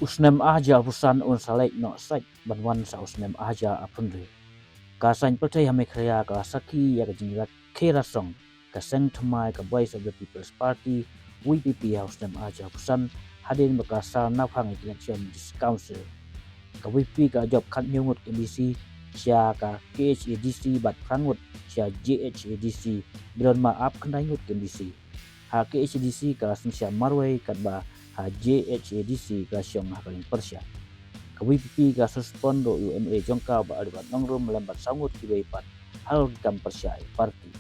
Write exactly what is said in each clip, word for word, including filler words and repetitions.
U snem arhajar arphew san un sa leit noh sait ban wan sa u snem arhajar arphew hynriew. Ka saiñ pyrthei ha Meghalaya ka la sakhi ïa ka jingïakhih rasong ka seng thymmai ka Voice of the People's Party, V P P, ha u snem arhajar arphew san hadien ba ka la sdang naphang ïa ka election District Council. Ka V P P ka la jop khathynñiew ngut ki M D C sha ka K H A D C bad phra ngut sha J H A D C, ba don ma ap khyndai ngut ki M D C. Ha K H A D C ka la synshar marwei katba ha J H A D C ka la shong ha ka liang pyrshah. Ka V P P ka la suspend ruh ïa u M L A jong ka Bah Aliwat Nongrum lem bad saw ngut kiwei pat halor ki kam pyrshah ïa ka party.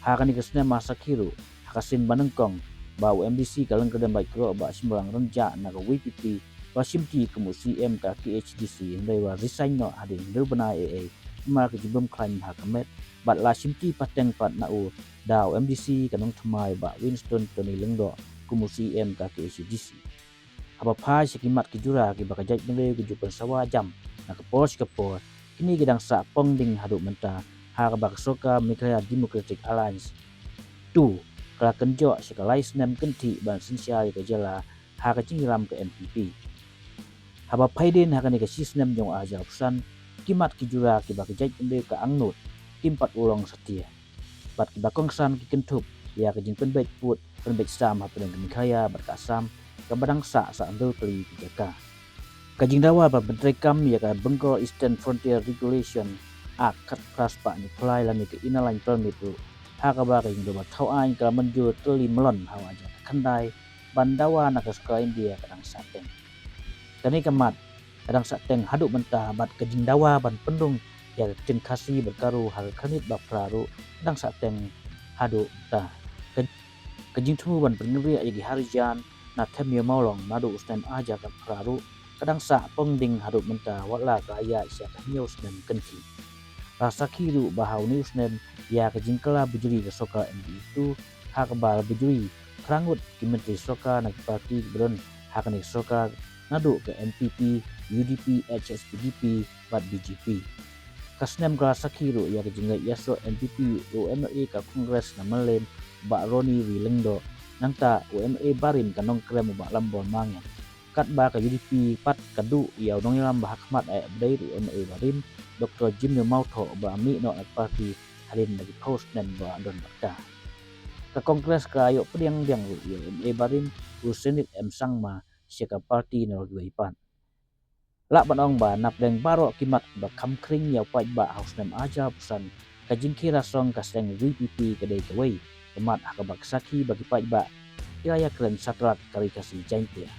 Ha kane ka snem ha sakhi ruh ha ka sien ba nyngkong ba u M D C ka Lyngkyrdem Baitkhrup Bah Shemlang Rynjah na ka V P P ba la shimti kum u C M ka K H A D C hynrei ba la resign noh hadien hynriew bnai ei ei namar ka jingbymkhlaiñ ha ka met bad la shimti pateng pat na u da u M D C ka nongthymmai Bah Winston Tony Lyngdoh kum u C M ka K H A D C. Haba phai sha ki mat ki jura kiba ka jaitbynriew ki ju pynsawa jam na ka por sha ka por, kine ki dang sah pong ding haduh mynta ha kaba ka sorkar Meghalaya Democratic Alliance two ka la kynjoh sha ka lai snem kynthih ban synshar ïa ka jylla ha ka jingïalam ka N P P. Haba phai dien ha kane ka shi snem jong u arhajar arphew san, ki mat ki jura kiba ka jaitbynriew ka angnud kim pat urlong satia. Bad kiba kongsan ki kynthup ïa ka jingpynbeit pud pynbeit sam hapdeng ka Meghalaya bad ka Assam kaba dang sah sa hynriew tylli ki jaka. Ka jingdawa ban pyntreikam ïa ka Bengal Eastern Frontier Regulation Act khatphra spah hynñiewphew lai lane ka Inner Line Permit ruh ha kaba ka jingdawa thaw aiñ ka la mynjur tylli mlon ha u arhajar khatkhyndai ban dawa na ka sorkar India ka dang sah teng. Kane ka mat ka dang sah teng haduh mynta bad ka jingdawa ban pynrung ïa ka ktien Khasi bad Garo ha ka khyrnit ba phra ruh ka dang sah teng haduh mynta. Ka, ka jingthmu ban pynriah ïa ki Harijan na them ïa u Mawlong naduh u snem arhajar khatphra ruh ka dang sah pong ding haduh mynta wat la ka la ïaid sha ka hynñiew snem kynthih. La sakhi ruh ba ha une u snem ïa ka jingkylla bujli ka sorkar N D A two ha kaba la bujli phra ngut ki myntri sorkar na ki party kiba don ha kane ka sorkar naduh ka N P P, U D P, H S P D P bad B J P. Ka snem ka la sakhi ruh ïa ka jingleit ïasoh N P P u M L A ka Congress na Mylliem Bah Ronnie V Lyngdoh, nangta u M L A barim ka Nongkrem u Bah Lambor Mangiang. Katba ka U D P pat ka duh ïa u nongïalam ba ha khmat eh ba dei ruh u M L A barim Doktor Jimnew Mawthoh ba la mih noh na ka party hadien ba ki phew snem ba la don bad ka. Ka Congress ka la ïoh pdiang biang ruh ïa u M L A barim u Senit M Sangma sha ka party na la kiwei pat. Lah ban ong ba napdeng baroh ki mat ba kham khring ïa u paidbah ha u snem arhajar arphew san, ka jingkhih rasong ka seng V P P ka dei kawei ka mat ha kaba ka sakhi ba ki paidbah ki la ïakren satlak ka Ri Khasi Jaiñtia.